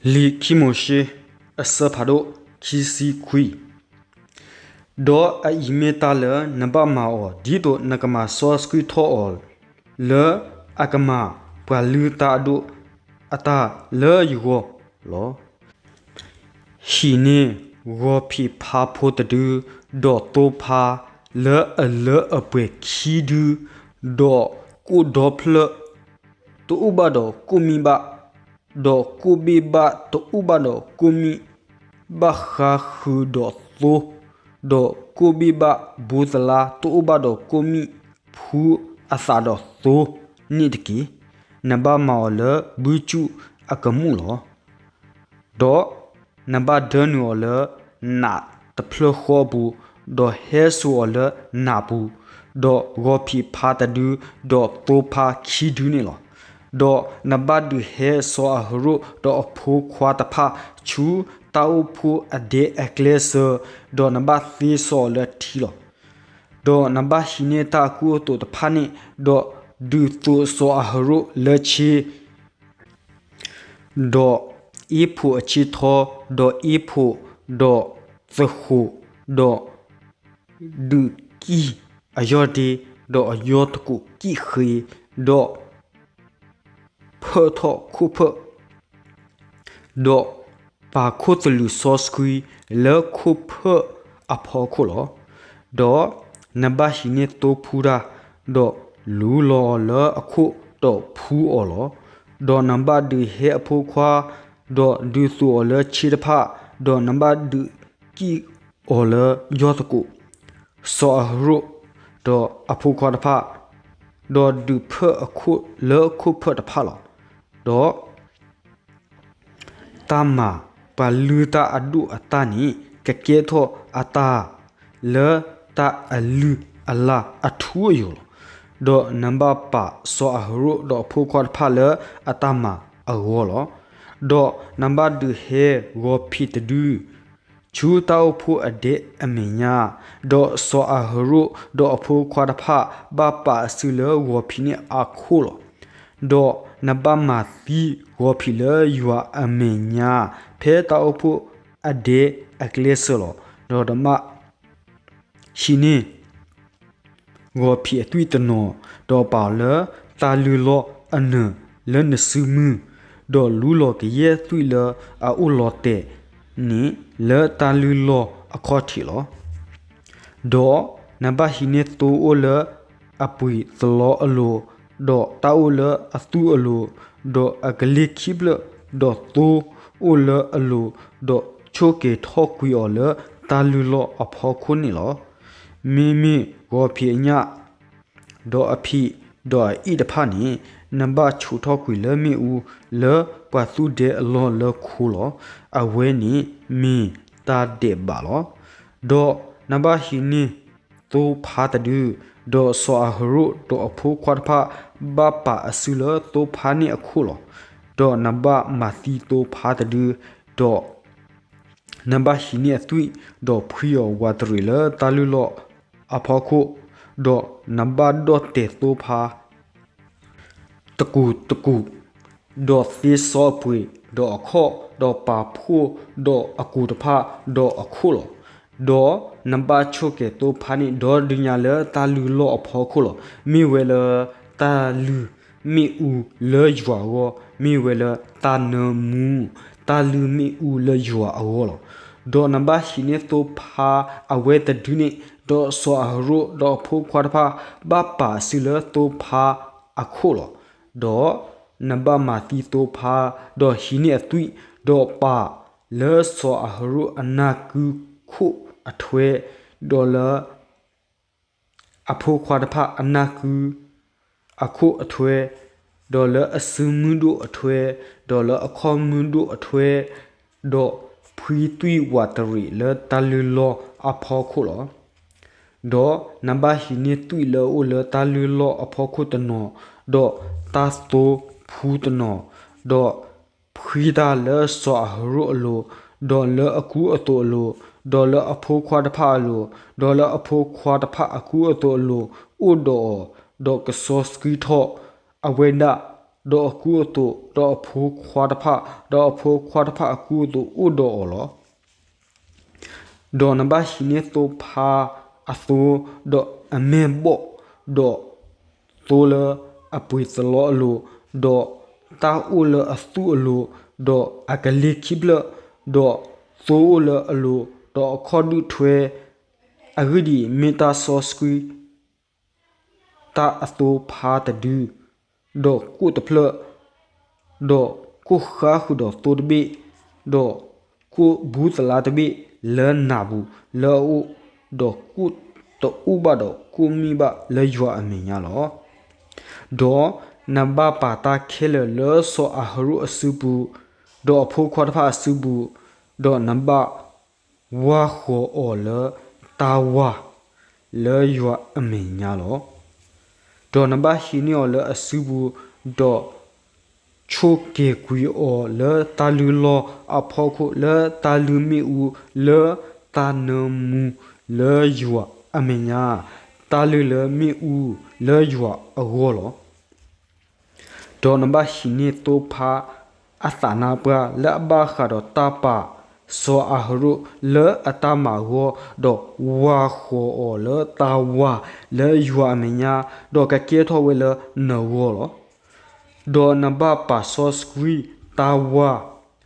လံာ်ခံမိၤၡ့ အဆၢဖးဒိၣ်ခံဆံခွံ. ဒီးအအံၤမ့ၢ်တၢ်လၢနဘၣ်မၤအီၤ ဒ်သိးနကမၤစီဆှံထီၣ်အီၤလၢ အကမၤပှၤလုၢ်တၢ်အဒိၣ်အတၢ်လၢယဂီၢ်လီၤ. ဟံးန့ၢ်ဂီၤဖံးဖါဖိတဒု, ဒီးသိဖါလၢအလၢအပှဲၤခံဒု, ဒီးကိၣ်ဒီဖျၢၣ်တအိၣ်ဘၣ်ဒီးကိၣ်မံၣ်ဘၣ်, ဒီးကိၣ်ဘ့ၣ်ဘၣ်တအိၣ်ဘၣ်ဒီးကိၣ်မံၣ်ဘၣ်ဃါဃုာ်ဒီးသိ, ဒီးကိၣ်ဘ့ၣ်ဘၣ်ဘိသလါတအိၣ်ဘၣ်ဒီးကိၣ်မံၣ်ဖူအသးဒီးသိန့ၣ်တက့ၢ်. နဘၣ်မၤအီၤလၢဘုၣ်စူၣ်အကမူၣ်လီၤ. ဒီးနဘၣ်ဒၢနုာ်အီၤလၢနးတဖျၢၣ်ဃီအပူၤ, ဒီးဟဲစိာ်အီၤလၢနးပူၤ, ဒီးဂီၤဖံးဖါတဒု, ဒီးသိဖါခံဒုန့ၣ်လီၤ. ဒီးနဘၣ်ဒုးဟဲစီၤအၤဟရိၣ်ဒီးအဖိခွါတဖၣ်ဆူတၢ်အိၣ်ဖှိၣ်အဒဲအကျဲစၢၤ, ဒီးနဘၣ်သ့စီအီၤလၢထံလီၤ. ဒီးနဘၣ်ဟံးန့ၢ်တၢ်အကူအသိးတဖၣ်န့ၣ်, ဒီးဒုးသိးစီၤအၤဟရိၣ်လၢဆ့ ဒီးအ့ဖိးအဆ့ထီ, ဒီးအ့ဖိး, ဒီးသဃိး, ဒီးဒုးကံၢ်အယီၢ်ဒ့, ဒီးအယီၢ်သကိးကံၢ်ဃ့, ဒီးဖၢၣ်ထီၣ်ခိၣ်ဖၢၣ်, ဒီးပာ်ခိၣ်သလုးစီဆှံလၢခိၣ်ဖၢၣ်အဖီခိၣ်လီၤ. ဒီးနဘၣ်ဟံးန့ၢ်သိဖူတၢ်, ဒီးလူလီၤအီၤလၢအခိၣ်ဒီးဖူအီၤလီၤ. ဒီးနဘၣ်ဒုးဟဲအဖိခွါ, ဒီးဒုးသိးအီၤလၢဆ့တဖၣ်, ဒီးနဘၣ်ဒုးကံၢ်အီၤလၢယီၢ်သကိး, စီၤအၤဟရိၣ်ဒီးအဖိခွါတဖၣ်, ဒီးဒုးဖၢၣ်အခိၣ်လၢခိၣ်ဖၢၣ်တဖၣ်လီၤ. ဒီး တၢ်မၤပှၤလုၢ်တၢ်အဒိၣ်အတၢ်န့ၣ် ကကဲထီၣ်အတၢ်လၢတၢ်အလုၢ်အလၢ်အထူအယိာ်လီၤ. ဒီးနဘၣ်ပာ်စီၤအၤဟရိၣ်ဒီးအဖိခွါတဖၣ်လၢအတၢ်မၤအဂီၢ်လီၤ. ဒီးနဘၣ်ဒုးဟဲဂီၤဖံးတဒု ဆူတၢ်အိၣ်ဖှိၣ်အဒဲအမဲာ်ညါ, ဒီးစီၤအၤဟရိၣ်ဒီးအဖိခွါတဖၣ်ဘၣ်ပာ်အစုလၢဂီၤဖံးန့ၣ်အခိၣ်လီၤ. ဒီးနဘၣ်မၤသံဂီၤဖံးလၢယွၤအမဲာ်ညါ ဖဲတၢ်အိၣ်ဖှိၣ်အဒဲအကျဲစၢၤလီၤ. ဒီးနဘၣ်ဟံးန့ၢ် ဂီၤဖံးအသွံၣ်တနီၤ, ဒီးပာ်အီၤလၢတၢ်လုၢ်လီၢ်အနၢၤလၢနစုမုၢ်, ဒီးလူလီၤကယဲၢ်သွံၣ်လၢအအိၣ်လီၤတဲာ်န့ၣ် လၢတၢ်လုၢ်လီၢ်အခီၣ်ထံးလီၤ. ဒီးနဘၣ်ဟံးန့ၢ်သိအိၣ်လၢအပှ့ၤသလီအလိၤ, ဒီးတၢ်အိၣ်လၢအသူၣ်အလိၤ, ဒီးအကလ့ၢ်ခံဖျၢၣ်, ဒီးသိအိၣ်လၢအလိၤ, ဒီးဆိၣ်က့ၤထီၣ်ကွံာ်အီၤလၢတၢ်လုၢ်လီၢ်အဖီခိၣ်န့ၣ်လီၤ. မ့မ့ၢ်ဂီၤဖံးအညၣ်, ဒီးအဖံးဒီးအအ့ၣ်တဖၣ်န့ၣ် နဘၣ်ဆိးထီၣ်ကွံာ်လၢမ့ၣ်အူလၢပှၤသူၣ်ဒဲအလီၢ်လၢခိလီၤ. အဝဲန့ၣ်မ့ၢ်တၢ်ဒဲးဘးလီၤ. ဒီးနဘၣ်ဟံးန့ၢ်သိဖါတဒု, ဒီးစီၤအၤဟရိၣ်ဒီးအဖိခွါတဖၣ်ဘၣ်ပာ်အစုလၢသိဖါန့ၣ်အခိၣ်လီၤ. ဒီးနဘၣ်မၤသံသိဖါတဒု, ဒီး နဘၣ်ဟံးန့ၢ်အသွံၣ်, ဒီးဖှံအီၤဝးတရံးလၢတၢ်လုၢ်လီၢ်အဖီခိၣ်, ဒီးနဘၣ်ဒီၣ်တဲာ်သိဖါ တကူာ်တကူာ်, ဒီးသ့စီအပှ့ၤဒီးအခီၣ်, ဒီးပာ်ဖှိၣ်ဒီးအကူာ်တဖၣ်ဒီးအခိၣ်လီၤ. ဒီးနဘၣ်ဆိၣ်က့ၤသိဖါန့ၣ် ဒီဒုညါလၢတၢ်လုၢ်လီၢ်အဖီခိၣ်လီၤ. မ့ၢ်ဝဲလၢတၢ်လုၢ်မ့ၣ်အူလၢယွၤအဂီၢ်, မ့ၢ်ဝဲလၢတၢ်နၢမူ တၢ်လုၢ်မ့ၣ်အူလၢယွၤအဂီၢ်လီၤ. ဒီးနဘၣ်ဟံးန့ၢ်သိဖါအဝဲတဒုန့ၣ်, ဒီးစီၤအၤဟရိၣ်ဒီးအဖိခွါတဖၣ် ဘၣ်ပာ်အစုလၢသိဖါအခိၣ်လီၤ. ဒီးနဘၣ်မၤသံသိဖါ, ဒီးဟံးန့ၢ်အသွံၣ်, ဒီးပာ်လၢစီၤအၤဟရိၣ်အနၢ်ကုခိၣ်အထွဲ, ဒီးလၢ အဖိခွါတဖၣ်အနၢ်ကုအခိၣ်အထွဲ, ဒီးလၢအစုမုၢ်ဒိၣ်အထွဲ, ဒီးလၢအခီၣ်မုၢ်ဒိၣ်အထွဲ, ဒီးဖှံသွံၣ်ဝးတရံးလၢတၢ်လုၢ်လီၢ်အဖီခိၣ်လီၤ. ဒီးနဘၣ်ဟံးန့ၢ်သွံၣ်လၢအအိၣ်လၢတၢ်လုၢ်လီၢ်အဖီခိၣ်တနီၤ, ဒီးတၢ်သိဖူတနီၤ, ဒီး ဖှံတၢ်လၢစီၤအၤဟရိၣ်အလိၤ, ဒီးလၢအကူအသိးအလိၤ, ဒီးလၢအဖိခွါတဖၣ်အလိၤ, ဒီးလၢအဖိခွါတဖၣ်အကူအသိးအလိၤ, အိၣ်ဒီးအီၤ, ဒီးကစီဆှံထီၣ်အဝဲဒၣ်, ဒီးအကူအသိး, ဒီးအဖိခွါတဖၣ်, ဒီးအဖိခွါတဖၣ်အကူအသိးအိၣ်ဒီးအီၤလီၤ. ဒီးနဘၣ်ဟံးန့ၢ်သိဖါအသိ, ဒီးအမဲာ်ဘီၣ်, ဒီးသိလၢအပှ့ၤသလီအလိၤ, ဒီးတၢ်အိၣ်လၢအသူၣ်အလိၤ, ဒီးအကလ့ခံဖျၢၣ်, ဒီးသိအိၣ်လၢအလိၤ, ဒီးအခီၣ်ဒုၣ်ထွဲ, အဂ့ၢ်ဒ်အံၤ, မ့ၢ်တၢ်စီဆှံ တၢ်အသိဖါတဒု, ဒီးကိၣ်တဖျၢၣ်, ဒီးကိၣ်ဃါဃုာ်ဒီးသိတဘ့ၣ်, ဒီးကိၣ်ဘူသလါတဘ့ၣ်လၢနၢ်ပူၤလၢအအိၣ်, ဒီးကိၣ်တအိၣ်ဘၣ်ဒီးကိၣ်မံၣ်ဘၣ်လၢယွၤအမဲာ်ညါလီၤ. ဒီးနဘၣ်ပာ်တၢ်ခဲလၢာ်လၢစီၤအၤဟရိၣ်အစုပူၤ, ဒီးအဖိခွါတဖၣ်အစုပူၤ, ဒီးနဘၣ် ဝၢ်ဃီၤအီၤလၢတၢ်ဝၢ်လၢယွၤအမဲာ်ညါလီၤ. ဒီးနဘၣ်ဟံးန့ၢ်အီၤလၢအစုပူၤ, ဒီးဆိၣ်က့ၤကွံာ်အီၤလၢတၢ်လုၢ်လီၢ်အဖီခိၣ်, လၢတၢ်လုၢ်မ့ၣ်အူ, လၢတၢ်နၢမူလၢယွၤအမဲာ်ညါ, တၢ်လုၢ်လၢမ့ၣ်အူလၢယွၤအဂီၢ်လီၤ. ဒီးနဘၣ်ဟံးန့ၢ်သိဖါအသးနါပှၢ် လၢအဘၣ်ဃးဒီးတၢ်ပာ်စီၤအၤဟရိၣ်လၢအတၢ်မၤအဂီၢ်, ဒီးဝၢ်ဃီၤအီၤလၢတၢ်ဝၢ်လၢယွၤအမဲာ်ညါ, ဒီးကကဲထီၣ်ဝဲလၢနဂီၢ်လီၤ. ဒီးနဘၣ်ပာ်စီဆှံတၢ်ဝၢ်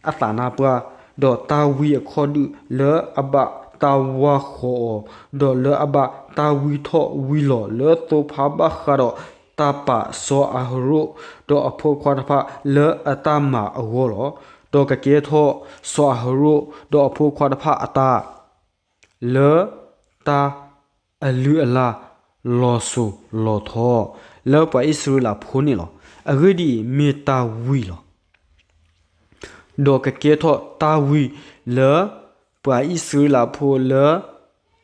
အသးနါပှၢ်, ဒီးတၢ်ဝံအခီၣ်ဒုၣ်လၢအဘၣ်တၢ်ဝၢ်ဃီၤအီၤ, ဒီးလၢအဘၣ်တၢ်ဝံထီၣ်ဝံလီၤလၢသိဖါဘၣ်ဃးဒီးတၢ်ပာ်စီၤအၤဟရိၣ်, ဒီးအဖိခွါတဖၣ်လၢအတၢ်မၤအဂီၢ်လီၤ. ဒီးကကဲထီၣ်စီၤအၤဟရိၣ်ဒီးအဖိခွါတဖၣ်အတၢ် လၢတၢ်အလုၢ်အလၢ်လီၤစိၤလီၤထီ လၢပှၤအံၣ်စရ့လးဖိန့ၣ်လီၤ. အဂ့ၢ်ဒ်အံၤ, မ့ၢ်တၢ်ဝံလီၤ. ဒီးကကဲထီၣ်တၢ်ဝံလၢ ပှၤအံၣ်စရ့လးဖိလၢ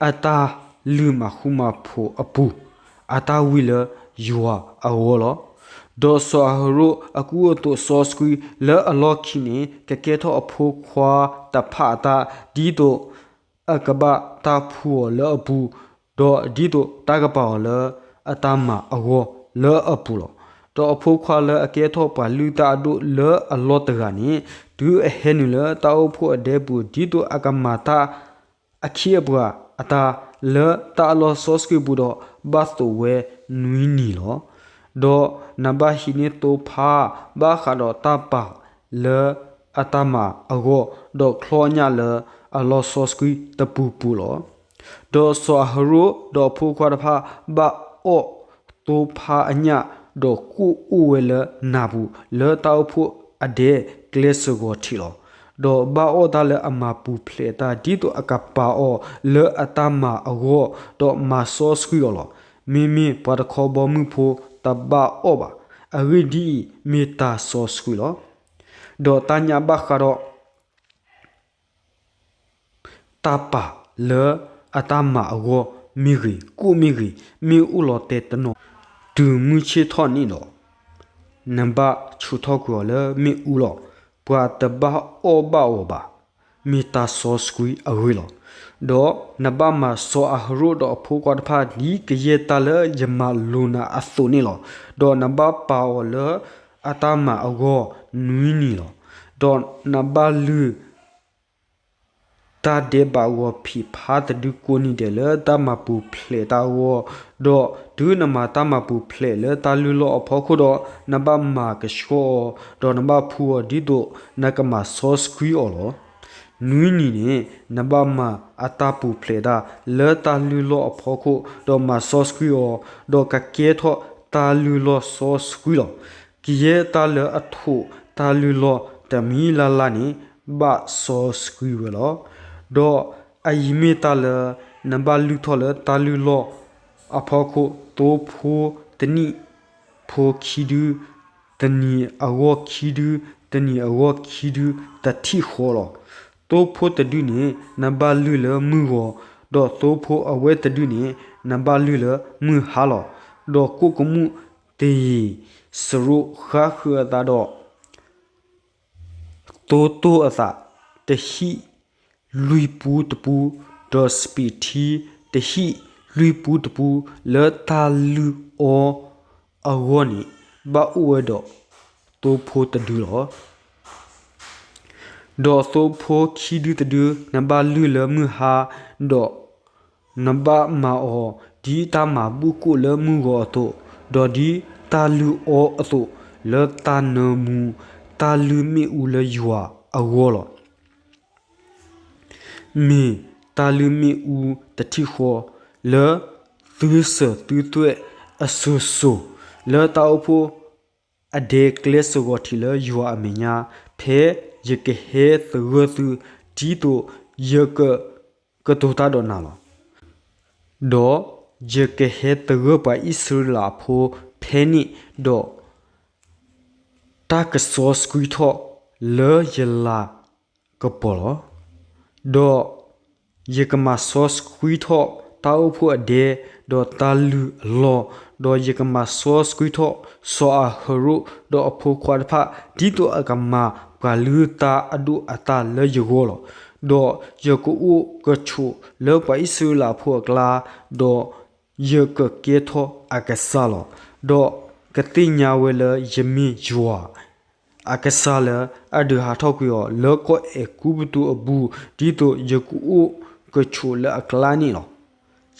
အတၢ်လုၢ်မၤဃူမၤဖိးအပူၤ, အတၢ်ဝံလၢယွၤအဂီၢ်လီၤ. ဒီးစီၤအၤဟရိၣ်အကူအသိးစီဆှံလၢအလီၢ်ခံန့ၣ် ကကဲထီၣ်အဖိခွါတဖၣ်အတၢ်, ဒ်သိးအကဘၣ်တၢ်ဖှူအီၤလၢအပူၤ, ဒီးဒ်သိးတၢ်ကပာ်အီၤလၢအတၢ်မၤအဂီၢ်လၢအပူၤလီၤ. ဒီးအဖိခွါလၢအကဲထီၣ်ပှၤလုၢ်တၢ်အဒိၣ်လၢအလီၢ်တဂၤန့ၣ်, တုၤအဟဲနုာ်လၢတၢ်အိၣ်ဖှိၣ်အဒဲပူၤ ဒ်သိးအကမၤတၢ် အခ့အပှၤအတၢ် လၢတၢ်အလီၢ်စီဆှံပူၤဒီး ဘၣ်သိးဝဲနွံနံၤလီၤ. ဒီးနဘၣ်ဟံးန့ၢ်သိဖါ ဘၣ်ဃးဒီးတၢ်ပာ်လၢအတၢ်မၤအဂီၢ်, ဒီးချီညၣ်လၢအလီၢ်စီဆှံတပူၤပူၤလီၤ. ဒီးစီၤအၤဟရိၣ်ဒီးအဖိခွါတဖၣ် ဘၣ်အီၣ်သိဖါအညၣ်, ဒီးကိၣ်အိၣ်ဝဲလၢနၢ်ပူၤ လၢတၢ်အိၣ်ဖှိၣ်အဒဲကျဲစ့ၢ်ကီးထံးလီၤ. ဒီးဘၣ်အီၣ်တၢ်လၢအမၤပူၤဖျဲးတၢ် ဒ်သိးအကပာ်အီၤလၢအတၢ်မၤအဂီၢ်, ဒီးမၤစီဆှံအီၤလီၤ. မ့မ့ၢ်ပှၤတခီဘီမုၢ်ဖိတဘၣ်အီၣ်ဘၣ်. အဂ့ၢ်ဒ်အံၤ, မ့ၢ်တၢ်စီဆှံလီၤ. ဒီးတၢ်ညၣ်ဘၣ်ဃးဒီး တၢ်ပာ်လၢအတၢ်မၤအဂီၢ်မ့ၢ်ဂ့ၤ, ကိၣ်မ့ၢ်ဂ့ၤ, မ့ၢ်အိၣ်လီၤတဲာ်တနီၤ တုၤမုၢ်ဆ့ၣ်ထီၣ်န့ၣ်ဒီး, နဘၣ်ဆူးထီၣ်ကွံာ်အီၤလၢမ့ၣ်အူလီၤ. ပှၤတဘၣ်အီၣ်ဘၣ်အီၤဘၣ်. မ့ၢ်တၢ်စီဆှံအဂ့ၢ်လီၤ. ဒီးနဘၣ်မၤစီၤအၤဟရိၣ်ဒီးအဖိခွါတဖၣ် ဒ်ကယဲၢ်တၢ်လၢယမၤလိာ်နၤအသိးန့ၣ်လီၤ. ဒီးနဘၣ်ပာ်အီၤလၢအတၢ်မၤအဂီၢ်နွံနံၤလီၤ. ဒီးနဘၣ်လုၢ် တၢ်ဒဲးဘးဂီၤဖံးဖါတဒုကိးနံၤဒဲးလၢတၢ်မၤပူၤဖျဲးတၢ်အဂီၢ်, ဒီးတုၤနမၤတၢ်မၤပူၤဖျဲးလၢတၢ်လုၢ်လီၢ်အဖီခိၣ်ဒီး, နဘၣ်မၤကဆှီအီၤ, ဒီးနဘၣ်ဖှူအီၤဒ်သိးနကမၤစီဆှံအီၤလီၤ. နွံနံၤန့ၣ် နဘၣ်မၤအတၢ်ပူၤဖျဲးတၢ်လၢတၢ်လုၢ်လီၢ်အဖီခိၣ်, ဒီးမၤစီဆှံအီၤ, ဒီးကကဲထီၣ်တၢ်လုၢ်လီၢ်စီဆှံလီၤ. ကယဲၢ်တၢ်လၢအထိးတၢ်လုၢ်လီၢ်တမံၤလၢ်လၢ်န့ၣ် ဘၣ်စီဆှံဝဲလီၤ. ဒီးအအံၤမ့ၢ်တၢ်လၢနဘၣ်လုၢ်ထီၣ်လၢတၢ်လုၢ်လီၢ်အဖီခိၣ်, သိဖိတနံၣ်ဖိခံဒု, တနံၤအဂီၢ်ခံဒု, တနံၤအဂီၢ်ခံဒု, တထံၣ်ဃီလီၤ. သိဖိတဒုန့ၣ် နဘၣ်လုၢ်လၢမုၢ်ဂီၤ, ဒီးသိဖိအဝဲတဒုန့ၣ် နဘၣ်လုၢ်လၢမုၢ်ဟါလီၤ. ဒီးကိၣ်ကမူၣ်တယံာ်စရူးဃါဃုာ်အသးဒီး သိတိၢ်အသး တဟံၣ်လွံၢ်ပူတပူ, ဒီးစပံးထံတဟံၣ်လွံၢ်ပူတပူ လၢတၢ်လုၢ်အီအဂီၢ်န့ၣ် ဘၣ်အိၣ်ဝဲဒီး ဒီးသိဖိတဒုလီၤ. ဒီးသိဖိခံဒုတဒု, နဘၣ်လုၢ်လၢမုၢ်ဟါ, ဒီးနဘၣ်မၤအီၤဒ်တၢ်မၤဘူၣ်ကိာ်လၢမုၢ်ဂီၤအသိး, ဒီးဒ်တၢ်လုၢ်အီအသိး, လၢတၢ်နၢမူတၢ်လုၢ်မ့ၣ်အူလၢယွၤအဂီၢ်လီၤ. မ့ၢ်တၢ်လုၢ်မ့ၣ်အူတထံၣ်ဃီ, လၢသုစၢၤသုသွဲၣ်အစိၤစိၤ, လၢတၢ်အိၣ်ဖှိၣ်အဒဲကျဲစ့ၢ်ကီးထံးလၢယွၤအမဲာ်ညါ, ဖဲယကဟဲသဂၢၢ်သု, ဒ်သိးယကကတိၤတၢ်ဒီးနၤလီၤ. ဒီးယကဟဲသဂၢၢ်ပှၤအံၣ်စရ့လးဖိဖဲန့ၣ်, ဒီးတၢ်ကစီဆှံထီၣ်လၢယလၤကပီၤလီၤ. ဒီးယကမၤစီဆှံထီၣ်တၢ်အိၣ်ဖှိၣ်အဒဲ, ဒီးတၢ်လုၢ်အလီၢ်, ဒီးယကမၤစီဆှံထီၣ်စီၤအၤဟရိၣ်ဒီးအဖိခွါတဖၣ်, ဒ်သိးအကမၤပှၤလုၢ်တၢ်အဒိၣ်အသၣ်လၢယဂီၢ်လီၤ. ဒီးယကအိၣ်ကဆိးလၢပှၤအံၣ်စရ့လးဖိအကျါ, ဒီးယကကဲထီၣ်အကစၢ်လီၤ. ဒီးကသ့ၣ်ညါဝဲလၢယမ့ၢ်ယွၤ အကစၢ်လၢအဒုးဟးထီၣ်ကွံာ်အီၤ လၢကီၢ်အဲၤကူပတူးအပူၤ, ဒ်သိးယကအိၣ်ကဆိးလၢအကျါန့ၣ်လီၤ.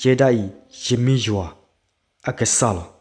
ယဲဒၣ်အံၤ ယမ့ၢ်ယွၤအကစၢ်လီၤ.